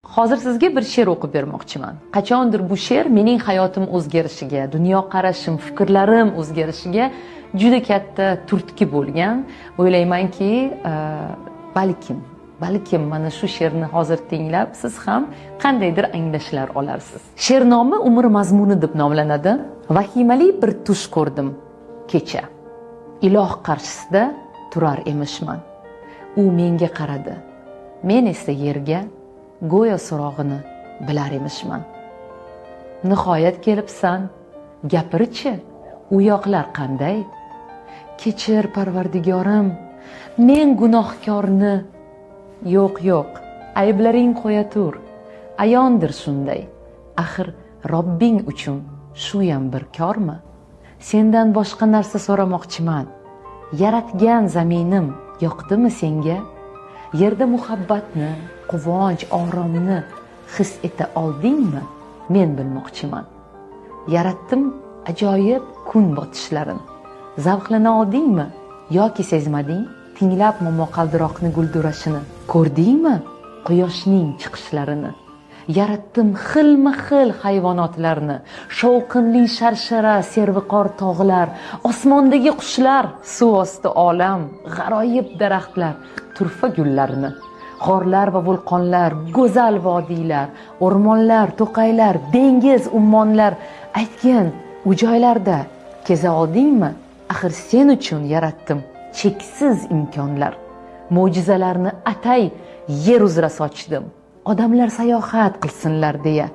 Hozir sizga bir she'r o'qib bermoqchiman. Qachondir bu she'r mening hayotim o'zgarishiga, dunyoqarashim, fikrlarim o'zgarishiga juda katta turtki bo'lgan. O'ylaymanki, balkim mana shu she'rni hozir tinglab siz ham qandaydir anglashlar olarsiz. She'r nomi Umr mazmuni deb nomlanadi. Vahimali bir tush ko'rdim kecha. Iloh qarshisida turar emishman. U menga qaradi. Men esa yerga go'yo so'rog'ini bilar emishman. Nihoyat kelibsan, gapirchi, u yoqlar qanday? Kechir Parvardigorim, men gunohkorni. Yo'q, yo'q, ayblaring qo'ya tur. Ayondir shunday. Axir Robbing uchun shuyam bir kormi? Sendan boshqa narsa so'ramoqchiman. Yaratgan zaminim yoqdimi senga? Yerda muhabbatni, quvonch, oromni his eta oldingmi? Men bilmoqchiman. Yaratdim ajoyib kun botishlarini. Zavqlana oldingmi yoki sezmading? Tinglab momaqaldiroqni guldurashini ko'rdingmi? Quyoshning chiqishlarini. Yaratdim xilma-xil hayvonotlarni, shovqinli sharshara, serviqor tog'lar, osmondagi qushlar, suv osti olam, g'aroyib daraxtlar, turfa gullarini, g'orlar va vulqonlar, go'zal vodiylar, o'rmonlar, to'qaylar, dengiz, ummonlar. Aytgin, u joylarda keza oldingmi? Axir sen uchun yaratdim cheksiz imkonlar. Mo'jizalarni atay yer uzra sochdim. Odamlar sayohat qilsinlar deya,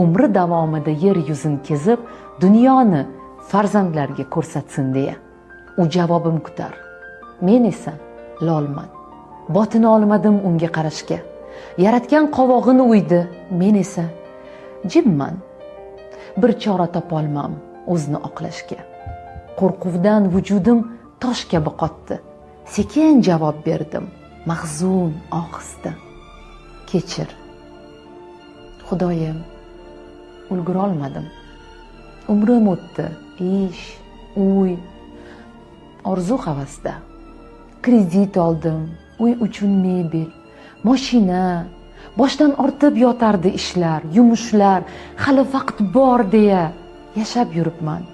umri davomida yer yuzini kezib, dunyoni farzandlarga ko'rsatsin deya. U javobim kutar. Men esa lolman. Botina olmadim unga qarashga. Yaratgan qovog'ini uydi, men esa jimman. Bir chora topolmam o'zini oqlashga. Qo'rquvdan vujudim tosh kabi qotdi. Sekin javob berdim, mahzun ohista. Kechir. Xudoyim, ulgurolmadim. Umrim o'tdi, ish, uy, orzu havasda. Kredit oldim, uy uchun mebel, mashina, boshdan ortib yotardi ishlar, yumushlar, hali vaqt bor deya yashab yuribman.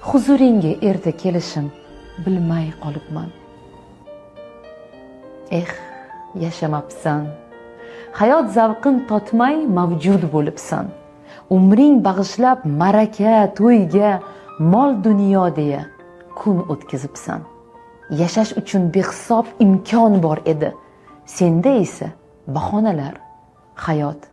Huzuringga erta kelishim bilmay qolibman. Eh, yashamabsan. Hayot zavqin totmay mavjud bo'libsan. Umring bag'ishlab maraka, to'yga, mol dunyo deya kun o'tkazibsan. Yashash uchun behisob imkon bor edi. Senda esa bahonalar, hayot